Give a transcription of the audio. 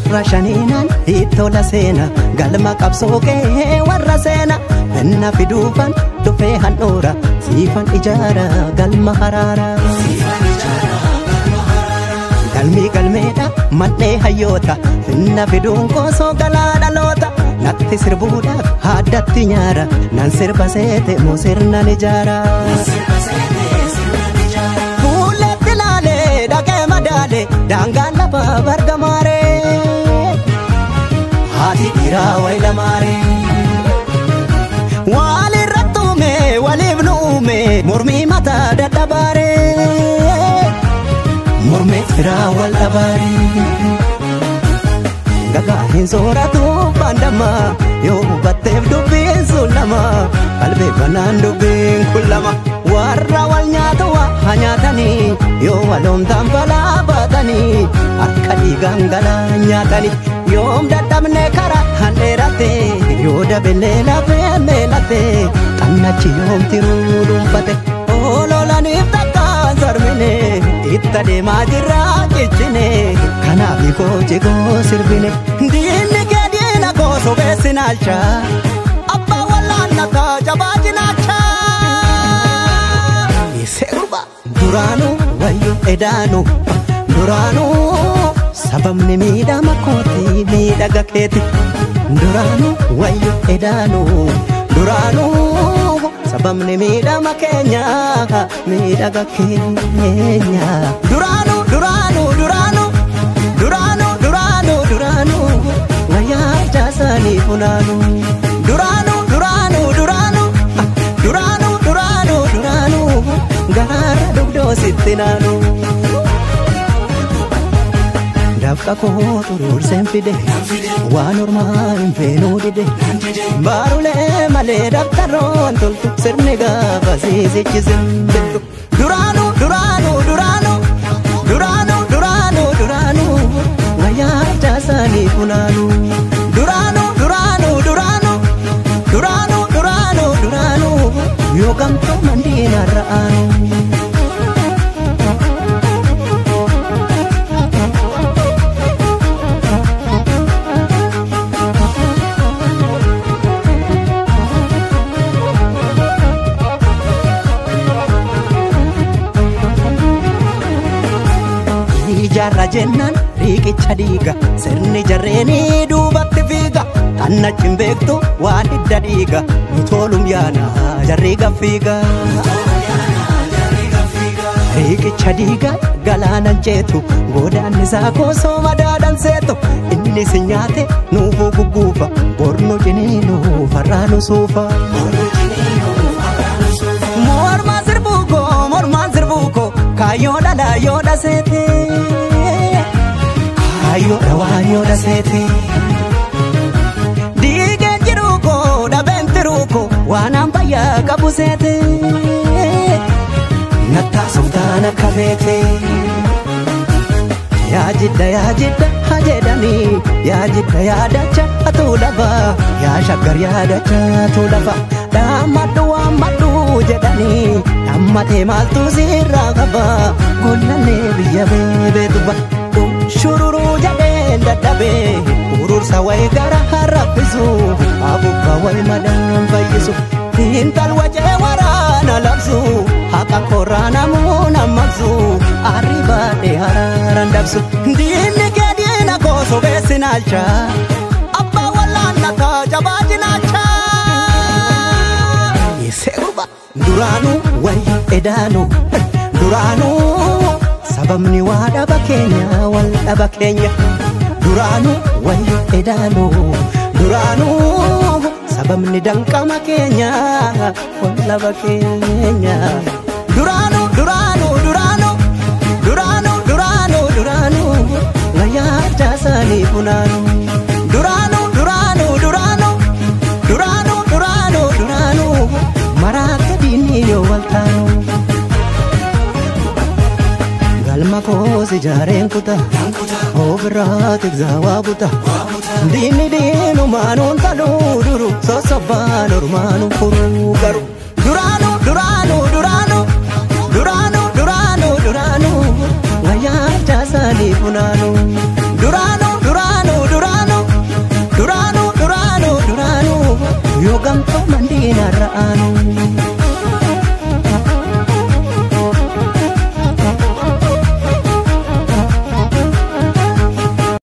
Gurra shaniinaan ittola seena galma qabsoo kee warra seena Finna fiduufan dhufee handhuura siifan ijaara galma haraara. Galmi galmeedha mannee hayyoota finna fiduun koosoo galaa dhaloota natti sirbuudhaaf addatti nyaara nan sirba seete moo sirnan ijaara. Fuulletti laalee dhaqee madaale daangaan lafaa bargamaaree haati dhiiraa wayi lamaaree. Walirratti uume waliif nu uume mormii mataa dadhabaaree. Mormeet firaa wal dhabaaree. Gagaa hin sooratu baandama yoo hubatteef dubbiin sun lama qalbeeffannaan dubbiin kun lama warra wal nyaatu waa nyaatanii yoo waloomtaan balaa baatanii harka dhiigaan galaa nyaatanii yoom dadhabne karaa handheerate yoo dabellee lafee meelate xannachi yoom tiruu dhuunfate ololaniif takkaan sarmine itti adeemaa jirra cichine kanaaf koo koo sirbine diinni kee diina koo sobeessi naalcha abbaa wallaannataa jabaa cinaacha. Sirba duraanuu wayyo edaanuu duraanuu sababni miidhama kooti miidhaga keeti duraanuu wayyo edaanuu duraanuu sababni miidhama keenya miidhaga keenya duraanuu duraanuu duraanuu duraanuu duraanuu duraanuu wayyaa ijaasanii funaanuu duraanuu duraanuu duraanuu duraanuu duraanuu duraanuu garaarra dugdoo sitti naanuu. Dafqa koo xuruurseen fide waan ormaa hin feenuu dide baarulee malee daftaroon toltu sirni gaafa siisichise bittu. Duraanuu duraanuu duraanuu duraanuu duraanuu duraanuu wayyaa ijaasanii funaanuu duraanuu duraanuu duraanuu duraanuu duraanuu duraanuu yoo gamtoo mandiinarra aanuu. Ijaarra jennaan riiqicha dhiiga sirni jarreenii duubatti fiiga xannachi hin beektu waan hidda dhiiga nu tolum yaana jarri gaffiiga. Riiqicha dhiiga galaanan ceetu godaanni isaa koosoo madaadhan seetu inni si nyaate nuufuu gugguufa bornu ciniinuu farraa nu suufa. Mormaa sirbuu koo mormaan sirbuu koo kaayyoo dhalaa yoo dhaseete. Kaayyoo dhawaa yoo dhaseete. Diigeen jiruu koo dhabeen tiruu koo waan fayyaa qabu seete. Nattaa softaan akka feete. Yaa jidda haa jedhanii yaa jidda yaadacha atuu lafa yaa shaggar yaadacha atuu lafa dhaammadhu waammadhu jedhanii dhaammatee maaltu sirraa qaba gollallee biyya beebeetuba shururuu jedheen dadhabee urursa wayi gara harraffisu abubbaa wayi madaan fayyisu intal wacee waraana labsu haqa korraa namuu nammaqsu arri baadhee haraaran dabsu diinni kee diina koo sobeessi naalcha abbaa wallaannataa jabaa cinaacha. Sirba duraanuu wayyo edaanuu duraanuu sababni waa dhaba keenya wal dhaba keenya duraanuu wayyo edaanuu duraanuu sababni danqama keenya wal dhaba keenya duraanuu duraanuu duraanuu duraanuu duraanuu duraanuu wayyaa ijaasanii funaanuu duraanuu duraanuu duraanuu duraanuu duraanuu duraanuu maraatti diinni yoo wal taanu. Galma koos ijaareen kuta ofirraa tiksaa waa buta diinni diinumaanuun taluu duru sossobbaan ormaanuun furuu garu. Duraanuu duraanuu duraanuu duraanuu duraanuu duraanuu wayyaa ijaasanii funaanuu duraanuu duraanuu. baanu.